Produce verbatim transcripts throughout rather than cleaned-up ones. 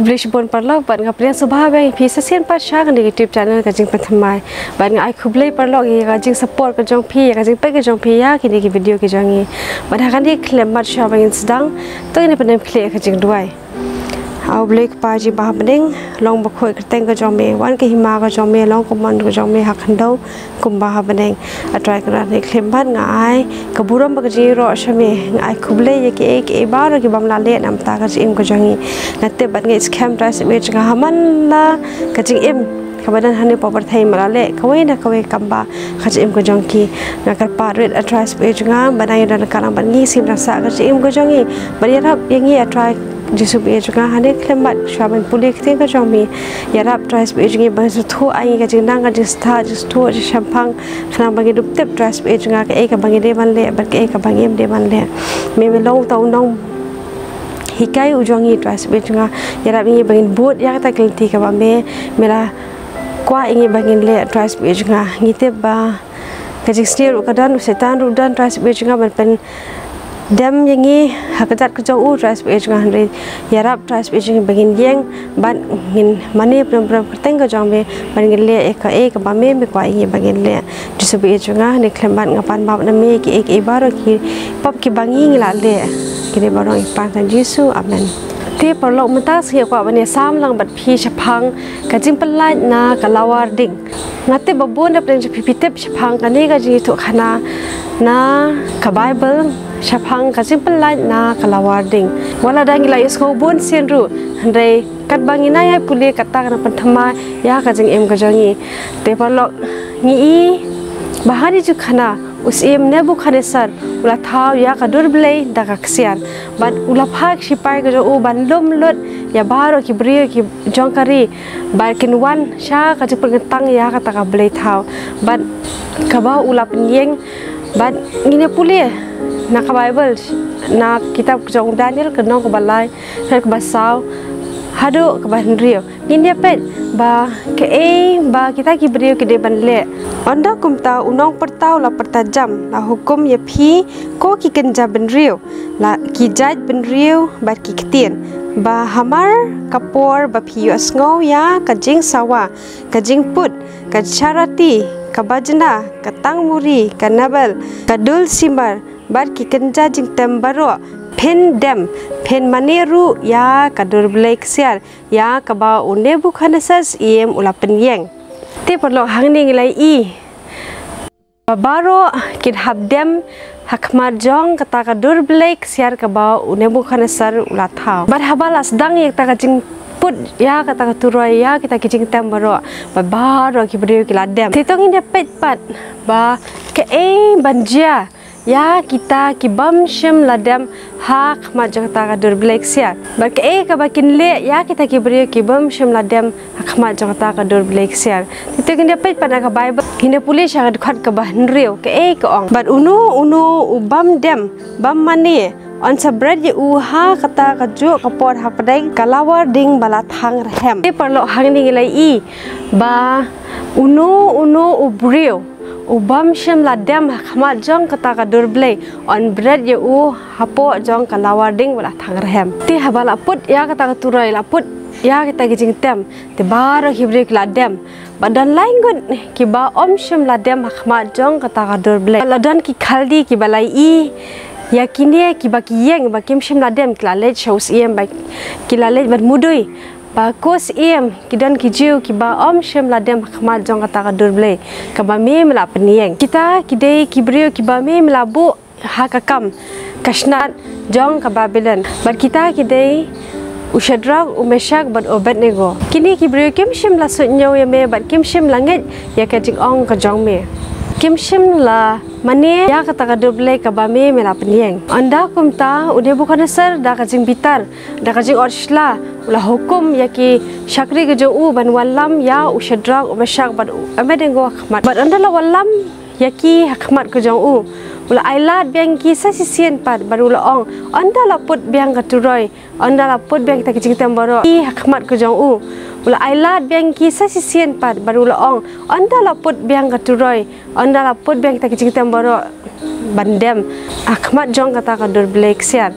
Khublei shibun paralok, bad nga pdiang sngewbha biang ïa phi sa shisien pat sha kane ka YouTube channel Ka Jingpynthymmai. Bad nga ai khublei paralok ïa ka jingsupport ka jong phi, ïa ka jingpeit ka jong phi ïa kine ki video ki jong ngi. Bad ha kane ka khyllipmat shuwa ba ngin sdang, to ngin ïa pyndem khlieh ïa ka jingduwai. A U Blei Kpa jong ngi ba ha bneng, long bakhuid kyrteng ka jong me, wan ka hima ka jong me, long ka mon ka jong me ha khyndew kumba ha bneng. A Trai Kynrad, ha kane ka khyllipmat nga ai ka burom bad ka jingïaroh sha me, nga ai khublei ïa kiei kiei baroh ki bym lah leh namar ka jingim ka jong ngi. Nga tip bad nga ngeit skhem Trai Blei jong nga, ha man la ka jingim kaba don hangne hapoh pyrthei, ym lah leh kawei na kawei kam ba ka jingim ka jong ki. Nga kyrpad rit A Trai Blei jong nga ba nang ïa don ryngkat lang bad ngi, sim ryngkat ka jingim ka jong ngi, bad ïarap ïa ngi A Trai Jisu Blei jong nga, ha kane ka khyllipmat shuwa ban pule ka ktien ka jong me. Ïarap Trai Blei jong ngi ba ngin sngewthuh, ai ngi ka jingnang, ka jingstad, jingsngewthuh, jingshemphang, khnang ba ngin dup tip Trai Blei jong nga kaei kaba ngi dei ban leh bad kaei kaba ngim dei ban leh. Me, me long uta u nonghikai u jong ngi Trai Blei jong nga. Ïarap ïa ngi ba ngin bud ïa kata ka lynti kaba me, me la kwah ïa ngi ba ngin leh Trai Blei jong nga. Ngi tip ba ka jingsniew ruh ka don, u Soitan ruh u don Trai Blei jong nga, ban pyndem ïa ngi ha ka jait ka jong u Trai Blei jong nga, hynrei ïarap Trai Blei jong ngi ba ngin ïeng bad ngin mane pynban kyrteng ka jong me, bad ngin leh ïa kaei kaba me, me kwah ïa ngi ba ngin leh. Jisu Blei jong nga, ha kane ka khyllipmat nga pan map na me ïa kiei kiei baroh ki pop kiba ngi ngi lah leh. Kine baroh ngi pan ha ka kyrteng Jisu. Amen. Te paralok, mynta sngi nga kwah ban ïasam lang bad phi shaphang ka jingpyllait na ka lawar ding. Nga tip ba bun na pdeng jong phi phi tip shaphang kane ka jingïathuhkhana na ka Baibl shaphang ka jingpyllait na ka lawar ding. Wat la da ngi la ïohsngew bun sien ruh, hynrei katba ngin ïai pule, kata kan pynthymmai ïa ka jingim ka jong ngi. Te paralok, ngi i ba ha kane ka jingïathuhkhana u Syiem Nebukhadnessar u la thaw ïa ka dur blei da ka ksiar, bad u la phah ki shipai ka jong u ban lum lut ïa baroh ki briew ki jong ka ri, bad kin wan sha ka jingpynkyntang ïa kata ka blei thaw, bad kaba u la pynïeng. Bad ngin ïa pule na ka Baibl, na kitab ka jong u Daniel, ka lynnong kaba lai, kaba saw haduh kaba hynriew. Ngin ïa peit ba kaei ba kita ki briew ki dei ban leh. Ynda kumta u nongpyrta u la pyrta jam, la hukum ïa phi, ko ki kynja bynriew, la ki jait bynriew bad ki ktien, ba hamar ka por ba phi ïohsngew ïa ka jingsawa, ka jingput, ka sharati, ka bajna, ka tangmuri, ka nebel, ka dulcimer, bad ki kynja jingtem baroh, phin dem, phin mane ruh ïa ka dur blei ksiar, ïa kaba u Nebukhadnessar syiem u la pynïeng. Te paralok, hangne ngi la i ba baroh kin hap dem ha khmat jong kata ka dur blei ksiar kaba u Nebukhadnessar u la thaw. Bad haba la sdang ïa kata ka jingput ïa kata ka turoi ïa kita ki jingtem baroh, bad baroh ki briew ki la dem. Te to ngin ïa peit pat ba kaei ban jia ïa kita ki bym shym la dem ha khmat jong kata ka dur blei ksiar, bad kaei kaba kin leh ïa kita ki briew ki bym shym la dem ha khmat jong kata ka dur blei ksiar. Te to ngin ïa peit pat na ka Baibl, ngin ïa pule sha ka dkhot kaba hynriew, kaei ka ong: Bad uno uno u bym dem, bym mane, yn sa bret ïa u ha kata kajuh ka por hapdeng ka lawar ding ba la thang rhem. Te paralok, hangne ngi la i ba uno uno u briew u bym shym la dem ha khmat jong kata ka dur blei, yn bret ïa u hapoh jong ka lawar ding ba la thang rhem. Te haba la put ïa kata ka turoi, la put ïa kita ki jingtem, te baroh ki briew ki la dem. Bad don lai ngut kiba ym shym la dem ha khmat jong kata ka dur blei. La don ki Khaldi kiba la i ïa kine kiba ki ïeng ba kim shym la dem, ki la leit sha u syiem, ba ki la leit ban mudui ba, ko syiem, ki don ki Jiw kiba ym shym la dem ha khmat jong kata ka dur blei kaba me, me la pynïeng. Kita ki dei ki briew kiba me, me la buh ha ka kam ka shnat jong ka Babilon. Bad kita ki dei u Shadrak, u Meshak bad u Abednego. Kine ki briew kim shym la suidñiew ïa me bad kim shym la ngeit ïa ka jingong ka jong me. Kim shym la mane ïa kata ka dur blei kaba me, me la pynïeng. Ynda kumta u Nebukhadnessar da ka jingbitar, da ka jingot shla, u la hukum ïa ki shakri ka jong u ban wallam ïa u Shadrak, u Meshak bad u Abednego ha khmat. Bad ynda la wallam ïa ki ha khmat ka jong u, u la ailad biang ki sa shisien pat, bad u la ong, ynda la put biang ka turoi, ynda la put biang kita ki jingtem baroh ki ha khmat ka jong u. U la ailad biang ki sa shisien pat, bad u la ong, ynda la put biang ka turoi, ynda la put biang kita ki jingtem baroh ban dem ha khmat jong kata ka dur blei ksiar.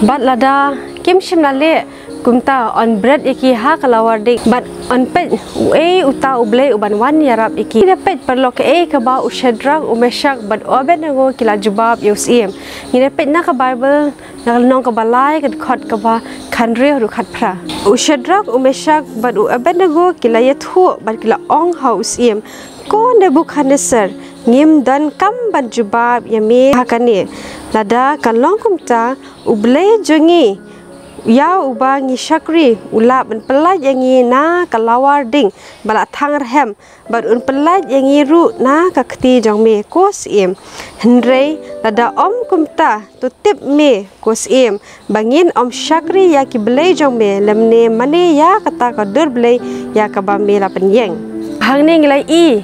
Bad lada kim shym la leh Kumta yn bret ïa ki ha ka lawar ding bad yn peit uei uta u blei uban wan ïarap ïa ki. Ngin ïa peit paralok kaei kaba u Shadrak, u Meshak bad u Abednego ki la jubab ïa u syiem. Ngin ïa peit na ka Baibl, na ka lynnong kaba lai, ka dkhot kaba khathynriew haduh khatphra. U Shadrak, u Meshak bad u Abednego ki la ïathuh bad ki la ong ha u syiem, Ko Nebukhadnesar, ngim don kam ban jubab ïa me ha kane. Lada ka long kumta, u blei jong ngi, ïa uba ngi shakri, u lah ban pyllait ïa ngi na ka lawar ding ba la thang rhem, bad un pyllait ïa ngi ruh na ka kti jong me, ko syiem. Hynrei lada ym kumta, to tip me, ko syiem, ba ngin ym shakri ïa ki blei jong me lymne mane ïa kata ka dur blei ïa kaba me la pynïeng. Hangne ngi la ïohi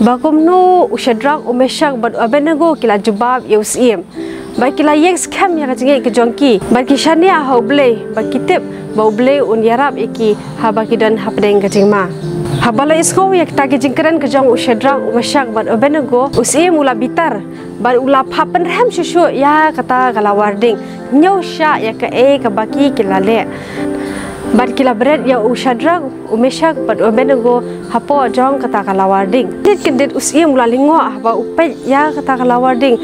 ba kumno u Shadrak, u Meshak bad u Abednego ki la jubab ïa u syiem. Ba ki la ïeng skhem ïa ka jingngeit ka jong ki. Ba ki shaniah ha u Blei, ba ki tip ba u Blei un ïarap ïa ki haba ki don hapdeng ka jingma. Haba la ïohsngew ïa kita ki jingkren ka jong u Shadrak, u Meshak bad u Abednego, u syiem u la bitar bad u la phah pynrhem shuh shuh ïa kata ka lawar ding. Ñiewshah ïa kaei kaba ki ki la leh. Bad ki la bret ïa u Shadrak, u Meshak bad u Abednego hapoh jong kata ka lawar ding. Kyndit kyndit u syiem u la lyngngoh haba u peit ïa kata ka lawar ding.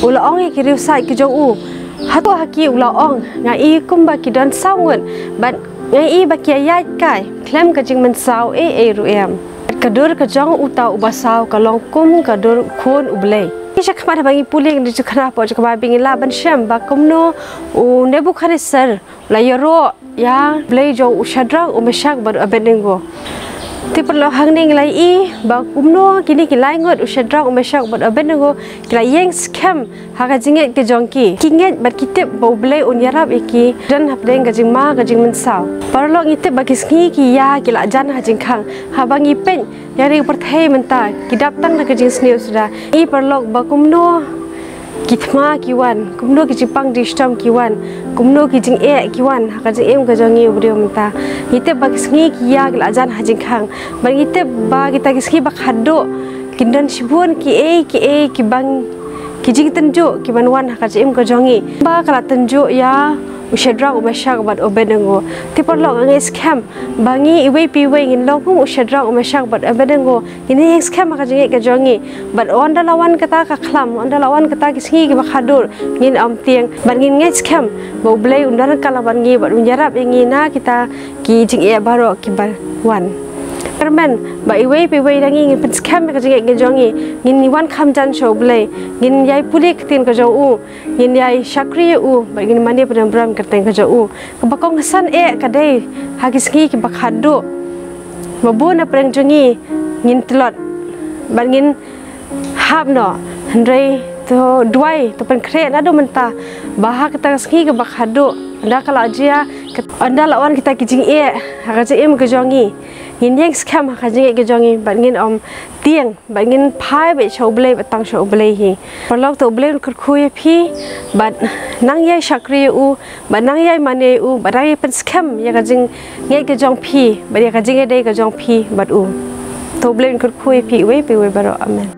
U la ong ïa ki riewsaid ki jong u. Hato ha ki, u la ong, nga i kumba ki don saw ngut bad nga i ba ki ïaid kai khlem ka jingmynsaw ei ei ruh em. Ka dur ka jong uta uba saw ka long kum ka dur u Khun u Blei. Ki sha khmat haba ngi pule ngi ju khana hapoh jong ka Baibl, ngi lah ban shem ba kumno u Nebukhadnesar la ïaroh ïa u blei jong u Shadrak, u Meshak bad u Abednego. Te paralok, hangne ngi la ïohi ba kumno kine ki lai ngut, u Shadrak, u Meshak bad u Abednego, ki la ïeng skhem ha ka jingngeit ka jong ki. Ki ngeit bad ki tip ba u Blei un ïarap ïa ki don hapdeng ka jingma ka jingmynsaw. Paralok, ngi tip ba ki sngi ki ïa ki la jan ha jingkhang. Haba ngi peit ïa ri pyrthei mynta, ki dap tang da ka jingsniew suda. Ngi paralok, ba kumno ki thma ki wan, kumno ki jingpang jingshitom ki wan, kumno ki jingeh ki wan ha ka jingim ka jong ngi u briew mynta. Ngi tip ba ki sngi ki ïa ki la jan ha jingkhang. Bad ngi tip ba kita ki sngi ba khadduh kin don shibun kiei kiei kiba, ki jingtynjuh kiban wan ha ka jingim ka jong ngi. Ba ka la tynjuh ïa u Shadrak, u Meshak bad u Abednego. Te paralok, nga ngeit skhem ba ngi iwei pa iwei ngin long kum u Shadrak, u Meshak bad u Abednego. Ngin ïeng skhem ha ka jingngeit ka jong ngi. Bad ynda la wan kata ka khlam, ynda la wan kita ki sngi kiba khadduh, ngin ym tieng bad ngin ngeit skhem ba u Blei un don ryngkat lang bad ngi bad un ïarap ïa ngi na kita ki jingeh baroh kiba wan. Kyrmen ba iwei pa iwei na ngi ngin pynskhem ïa ka jingngeit ka jong ngi. Ngin wan kham jan sha u Blei, ngin ïai pule ktien ka jong u, ngin ïai shakri ïa u bad ngin mane pyndonkam ïa ka kyrteng ka jong u. Kaba kongsan eh ka dei ha ki sngi kiba khadduh, ba bun na pdeng jong ngi ngin tlot bad ngin hap noh. Hynrei to duwai, to pynkhreh naduh mynta ba ha kata ka sngi kaba khadduh, ynda ka la jia, ynda la wan kita ki jingeh ha ka jingim ka jong ngi, ngin ïeng skhem ha ka jingngeit ka jong ngi bad ngin ym tieng bad ngin phai beit sha u Blei bad tang sha u Blei hi. Paralok, to u Blei un kyrkhu ïa phi bad nang ïai shakri ïa u bad nang ïai mane ïa u bad nang ïai pynskhem ïa ka jingngeit ka jong phi bad ïa ka jingïadei ka jong phi bad u. To u Blei un kyrkhu ïa phi iwei pa iwei baroh. Amen.